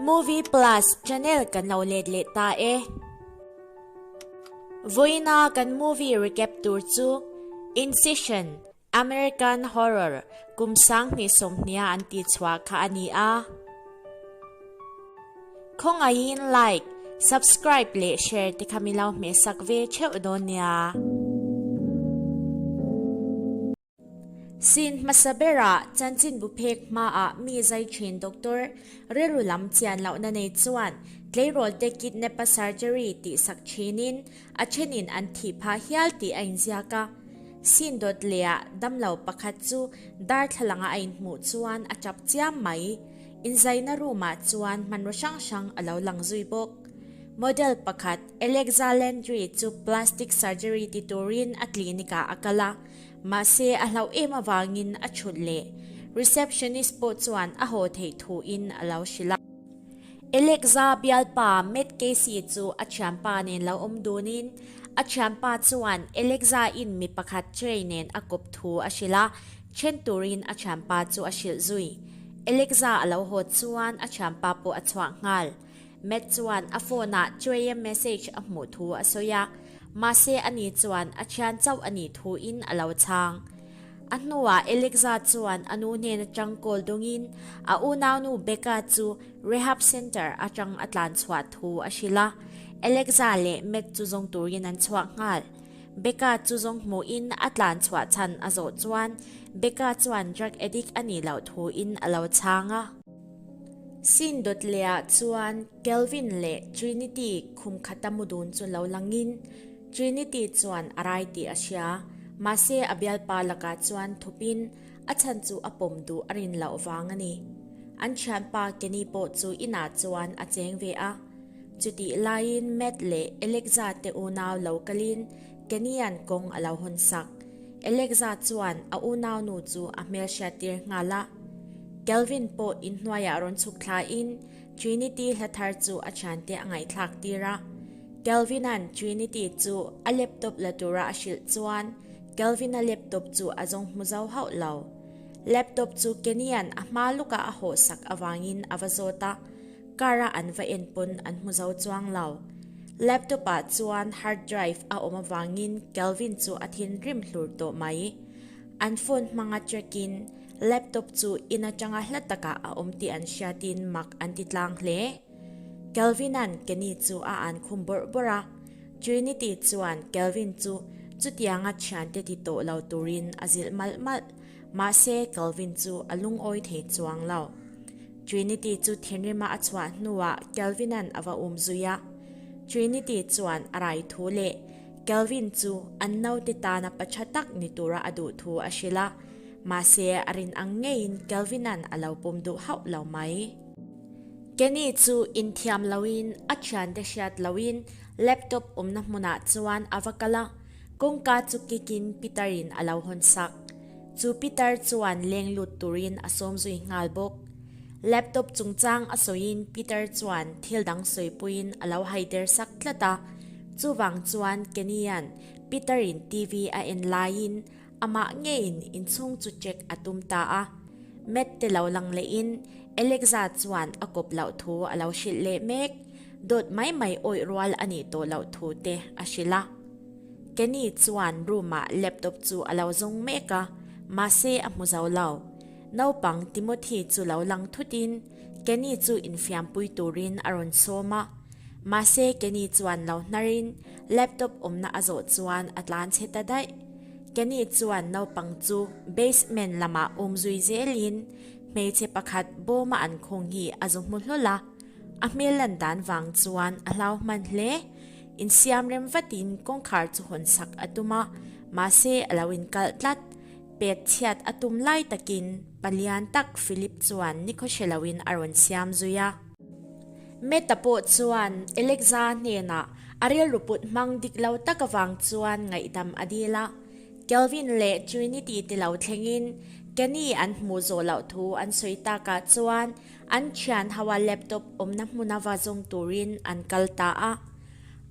Movie Plus channel kan lo let leh ta e. Vawiina kan movie recap tur chu Incision, American Horror kum 2020 an tih chhuah kha a ni a. Khawngaihin like, subscribe leh share te kha min lo hmehsak ve theuh dawn nia. Sin hmasa berah chanchinbu phek hmaah mi zai thin doctor rilru lam chian lohna nei chuan tleirawlte kidnap a surgery tihsak thinin a thenin an thih phah hial tih a inziak a. Sin dawt lehah damlo pakhat chu darthlalanga a inhmuh chuan a tap chiam mai. Inzaina room-ah chuan hmanraw hrang hrang a lo lang zui bawk. Model pakhat Alexa Landry chu plastic surgery ti turin a clinic-ah a kal a. Mahse, a hlauh em avangin a chhut leh. Receptionist pawh chuan a haw theih thuin a lo hrilh a. Alexa bialpa Matt Casey chu a thianpa nen lo awm dunin, a thianpa chuan Alexa in mi pakhat Trey nen a kawp thu a hrilh a, then turin a thianpa chu a hrilh zui. Alexa a lo haw chuan a thianpa pawh a chhuah nghal. Matt chuan a phone-ah Trey-a message a hmuh thu a sawi a, mahse ani chuan a thian chauh a nih thuin a lo chhang. A hnuah Alexa chuan a nu hnen atang call dawngin a unaunu Becca chu rehab centre atang a tlan chhuah thu a hrilh a. Alexa leh Matt chu zawng turin an chhuak nghal. Becca chu zawng hmuhin a tlan chhuah chhan a zawh chuan Becca chuan drug addict a nih loh thuin a lo chhang a. Sin dawt lehah chuan Kelvin leh Trinity khum khata mu dun chu lo langin Trinity chuan a rai tih a hria. Mahse a bialpa lakah chuan thupin a chhan chu a pawm duh a rin loh vang a ni. An thianpa Kenny pawh chu inah chuan a cheng ve a. Chutih laiin Matt leh Alexa te unau lo kalin Kenny-a'n kawng a lo hawn sak. Alexa chuan a unaunu chu a hmelhriat tir nghal a. Kelvin pawh inhnuaiah rawn chhuk thlain Trinity hla thar chu a thiante a ngaihthlak tir a. Kelvin-a'n Trinity chu a laptop la tura a hrilh chuan Kelvin-a laptop chu a zawng hmu zo hauh lo. Laptop chu Kenny-a'n a hma lukah a hawhsak avangin a va zawt a. Car-a an va en pawn an hmu zo chuang lo. Laptop-ah chuan hard drive a awm avangin Kelvin chu a thinrim hlur tawh mai. An phone hmanga track-in laptop chu in atanga hla takah a awm tih an hriatin mak an ti tlang hle. Kelvin-a'n Kenny chu a an khum bawrh bawrh a. Trinity chuan Kelvin chu chutianga thiante ti tawh lo turin a zilh malh malh. Mahse, Kelvin chu a lungawi thei chuang lo. Trinity chu thinrima a chhuah hnuah Kelvin-a'n a va um zui a. Trinity chuan a rai thu leh Kelvin chu an naute tana pa tha tak ni tura a duh thu a hrilh a. Mahse, a rin ang ngeiin Kelvin-a'n a lo pawm duh hauh lo mai. Kenny chu inthiam loin a thiante hriat loin laptop awmna hmunah chuan a va kal a. Kawngka chu kikin Peter-in a lo hawn sak. Chu Peter chuan leng lut turin a sawm zui nghal bawk. Laptop chungchang a sawiin Peter chuan thil dang sawipuiin a lo haider sak tlat a. Chuvang chuan Kenny-a'n Peter-in TV a en laiin amah ngeiin inchhung chu check a tum ta a. Matt te lo lang lehin Alexa chuan a kawp loh thu a lo hrilh leh mek. Dawt mai mai awih rual a nih tawh loh thu te a hrilh a. Kenny chuan room-ah laptop chu a lo zawng mek a, mahse a hmu zo lo. Naupang Timothy chu lo lang thutin Kenny chu infiampui turin a rawn sawm a. Mahse Kenny chuan lo hnarin laptop awmna a zawh chuan a tlan chhe ta daih. Kenny chuan naupang chu basement lamah awm zui zelin hmeichhe pakhat bawma an khung hi a zu hmu hlawl a. A hmel lan dan vang chuan a hlau hman hle. Insiam rem vatin kawngkhar chu hawn sak a tum a, mahse a lo inkalh tlat. Pek chhiat a tum lai takin palian tak Philip chuan nikhaw hre loin a rawn siam zui a. Meta pawh chuan Alexa hnenah a rilru put hmang dik lo tak avang chuan ngaihdam a dil a. Kelvin leh Trinity te lo thlengin Kenny an hmuh zawh loh thu an sawi takah chuan An thian ho a laptop awmna hmuna va zawng turin an kal ta a.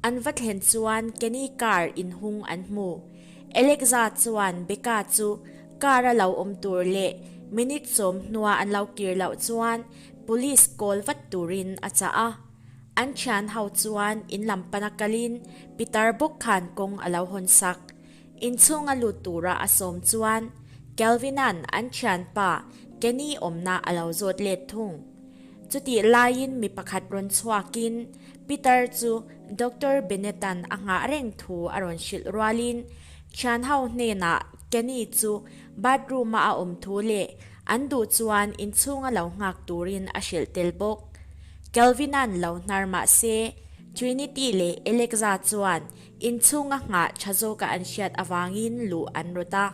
An va thlen chuan Kenny car inhung an hmu. Alexa chuan Becca chu car a lo awm tur leh minute sawm hnua an lo kir loh chuan Police call vat turin a chah a. An thian ho chuan in lam pana kalin pitar bawk khan kawng a lo hawn sak. Inchhunga lut tura a sawm chuan Kelvin-a'n an thianpa Kenny awmna a lo zawt let thung. Chutih laiin mi pakhat rawn chhuakin Peter chu Doctor Bennett-a'n a nghah reng thu a rawn hrilh rualin thianho hnenah Kenny chu bathroom-a a awm thu leh an duh chuan inchhunga lo nghak turin a hrilh tel bawk. Kelvin-a'n lo hnar mah se Trinity leh Alexa chuan Inchhunga nghah tha zawka an hriat avangin luh an rawt a.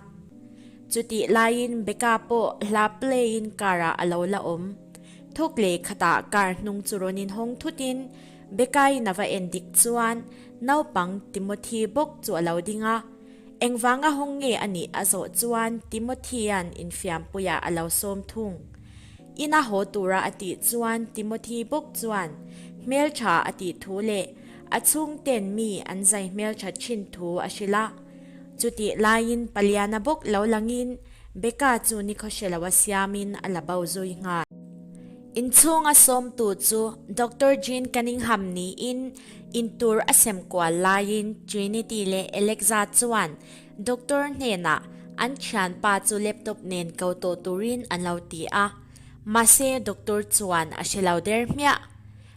Chutih laiin Becca pawh hla play-in car-ah a lo la awm. Thawk leh khatah car hnung chu rawn inhawng thutin Becca-in a va en dik chuan naupang Timothy bawk chu a lo ding a. Engvanga hawng nge a nih a zawh chuan Timothy-a'n infiampuiah a lo sawm thung. Ina haw tura a tih chuan Timothy bawk chuan hmeltha a tih thu leh A chhungten mi an zai hmeltha thin thu a hrilh a. Chutih laiin Paliana bawk lo langin Becca chu nikhaw hre lo a siamin a la bo zui nghal. Inchhunga sawmtu chu Doctor Jean Cunningham niin intur a sem kual laiin Trinity leh Alexa chuan Doctor hnenah an thianpa chu laptop nen ko tawh turin an lo ti a. Mahse Doctor chuan a hre lo der hmiah.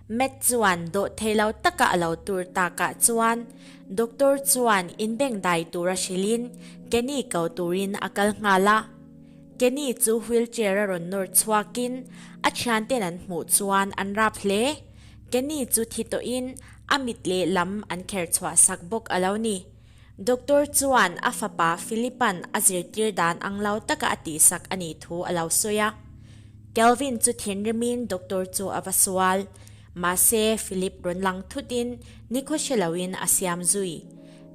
Matt chuan dawh thei lo taka a lo tur takah chuan doctor chuan inbengdai tura hrilhin Kenny ko turin a kal nghal a. Kenny chu wheelchair a rawn nawr chhuakin a thianten an hmuh chuan an rap hle. Kenny chu thi tawhin a mit lehlam an kher chhuah sak bawk a lo ni. Doctor chuan a fapa Philip-a'n a zirtir dan ang lo taka a tihsak a nih thu a lo sawi a. Kelvin chu thinrimin doctor chu a va sual. Mahse, Philip rawn lang thutin nikhaw hre loin a siam zui.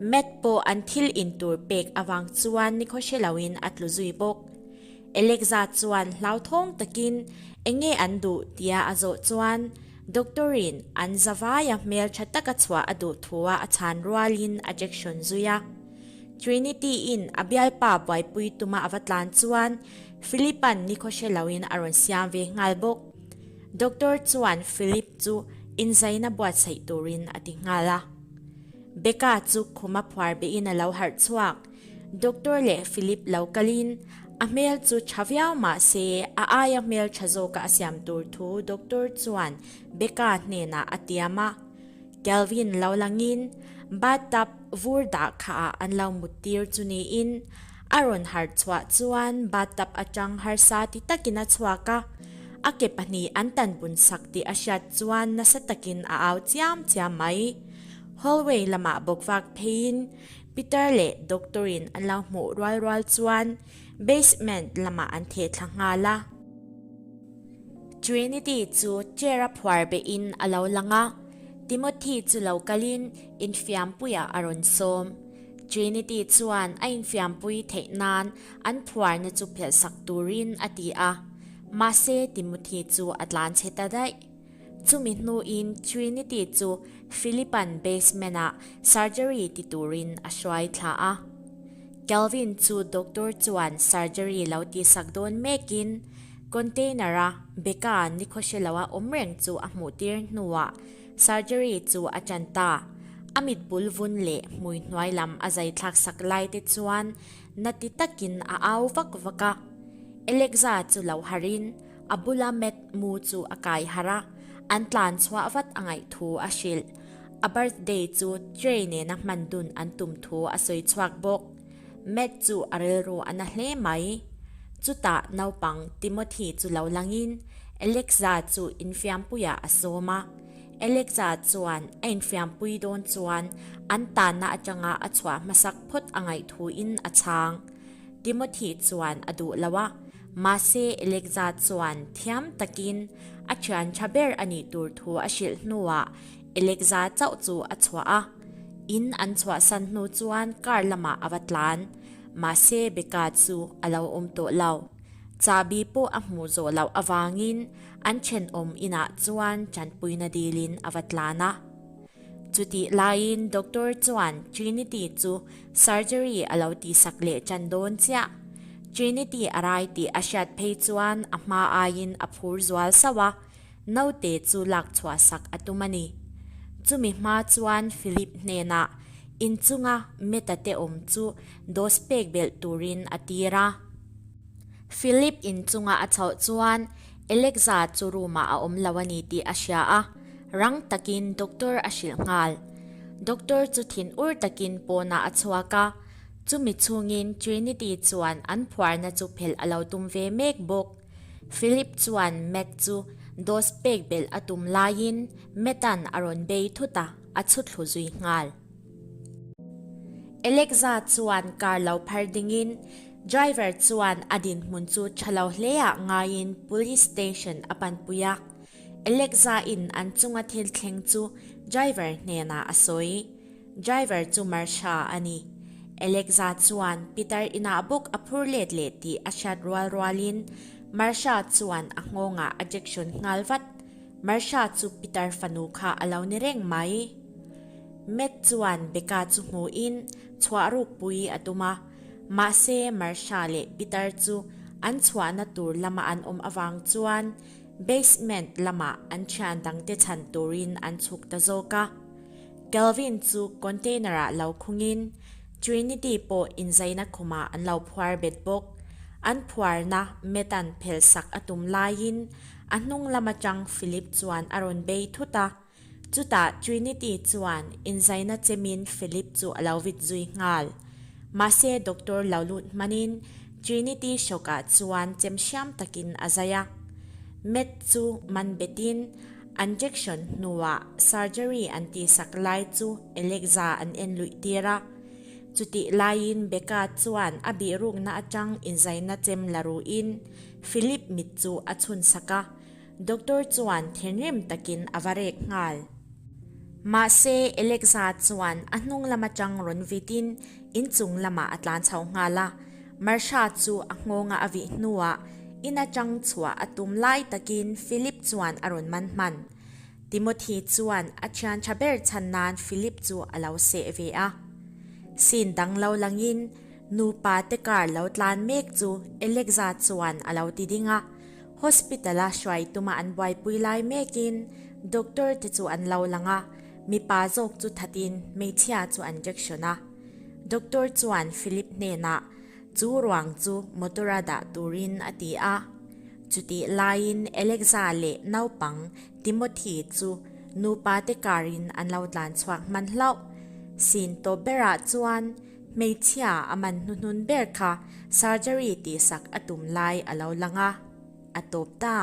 Matt pawh an thil in tur pek avang chuan nikhaw hre loin a tlu zui bawk. Alexa chuan hlauthawng takin enge an duh tia a zawh chuan doctor-in an zavaia hmel tha taka chhuah a duh thua a chhan rualin a jection zui a. Trinity-in a bialpa buaipui tuma a va tlan chuan Philip-a'n nikhaw hre loin a rawn siam ve nghal bawk. Doctor chuan Philip chu inzaina buatsaih turin a ti nghal a. Becca chu khuma phuar behin a lo harh chhuak. Doctor leh Philip lo kalin a hmel chu tha viau mah se a aia hmel tha zawka a siam tur thu doctor chuan Becca hnenah a tiam a. Kelvin lo langin bathtub vur dah khaah an lo muttir chu niin A rawn harh chhuah chuan bathtub atang harsa ti takin a chhuak a, a ke pahnih an tan bun sak tih a hriat chuan nasa takin a au chiam chiam mai. Hallway lamah bawk vak pheiin Peter leh Doctor in an lo hmuh rual rual chuan basement lamah an theh thla nghal a. Trinity chu chair a phuar behin a lo lang a, Timothy chu lo kalin infiampuiah a rawn sawm. Trinity chuan a infiampui theih nan an phuarna chu phelhsak turin a ti a, mahse Timothy chu a tlan chhe ta daih. Chumi hnuin Trinity chu Philip-a'n basement-ah surgery ti turin a hruai thla a. Kelvin chu doctor chuan surgery lo tihsak dawn mekin container-a Becca nikhaw hre loa awm reng chu a hmuhtir hnuah Surgery chu a ṭan ta. A mit bul vun leh hmui hnuai lam a zai thlak sak lai te chuan na ti takin a au vak vak a. Alexa chu lo harin a bula Matt mu chu a kai harh a, an tlan chhuah vat a ngaih thu a hrilh. A birthday chu Trey nena hman dun an tum thu a sawi chhuak bawk. Matt chu a rilru a na hle mai. Chutah naupang Timothy chu lo langin Alexa chu infiampuiah a sawm a. Alexa chuan a infiampui dawn chuan an tanna atanga a chhuah hmasak phawt a ngaih thuin a chhang. Timothy chuan a duh lo a, mahse Alexa chuan thiam takin a thian tha ber a nih tur thu a hrilh hnuah Alexa chauh chu a chhuah a. In an chhuahsan hnu chuan car lamah a va tlan. Mahse Becca chu a lo awm tawh lo. Chahbi pawh a hmuh zawh loh avangin an thenawm inah chuan tanpuina dilin a va tlan a. Chutih laiin doctor chuan Trinity chu surgery a lo tihsak leh tan dawn chiah. Trinity a rai tih a hriat phei chuan a hma aiin a phur zual sauh a, naute chu lak chhuah sak a tum a ni. Chumi hma chuan Philip hnenah inchunga Meta te awm chu dose pek belh turin a tir a. Philip inchunga a chhoh chuan Alexa chu room ah a awm lo a ni tih a hria a, rang takin doctor a hrilh nghal. Doctor chu thin ur takin pawnah a chhuak a, chumi chhungin Trinity chuan an phuarna chu phelh a lo tum ve mek bawk. Philip chuan Matt chu dose pek belh a tum laiin Matt-a'n a rawn bei thut a, a chhu thlu zui nghal. Alexa chuan car lo phar dingin driver chuan a dinhmun chu tha lo hleah ngaiin police station a panpui a. Alexa in an chunga thil thleng chu driver hnenah a sawi. Driver chu Marsha a ni. Alexa chuan Peter inah bawk a phur let leh tih a hriat rual rualin Marsha chuan a nghawngah a jection nghal vat. Marsha chu Peter fanu kha a lo ni reng mai. Matt chuan Becca chu hmuhin chhuah rukpui a tum a, mahse Marsha leh Peter chu an chhuahna tur lama an awm avang chuan basement lamah an thian dangte chhan turin an chhuk ta zawk a. Kelvin chu container-ah lo khungin Trinity pawh inzaina khumah an lo phuar bet bawk. An phuarna Matt-a'n phelhsak a tum laiin a hnung lam atang Philip chuan a rawn bei thut a. Chutah Trinity chuan inzaina chemin Philip chu a lo vit zui nghal. Mahse doctor lo lut hmanin Trinity hrawkah chuan chem hriam takin a zai a. Matt chu man betin injection hnuah surgery an tihsak lai chu Alexa an en luih tir a. Chutih laiin Becca chuan a bihrukna atang inzaina chem la ruhin Philip mit chu a chhunsak a. Doctor chuan thinrim takin a va rek nghal. Mahse, Alexa chuan a hnung lam atang rawn vitin inchung lamah a tlan chho nghal a. Marsha chu a nghawnga a vih hnuah in atang chhuah a tum lai takin Philip chuan a rawn man hman. Timothy chuan a thian tha ber chhan nan Philip chu a lo seh ve a. Scene dang lo langin nupa te car lo tlan mek chu Alexa chuan a lo ti ding a. Hospital a hruai tuma an buaipui lai mekin doctor te chu an lo lang a, mipa zawk chu thatin hmeichhia chu an jection a. Doctor chuan Philip hnenah chu ruang chu motor a dah turin a ti a. Chutih laiin Alexa leh naupang Timothy chu nupa te car in an lo tlan chhuak hman hlauh. Scene tawp berah chuan Hmeichhia a man hnuhnun ber kha surgery tihsak a tum lai a lo lang a, a tawp ta.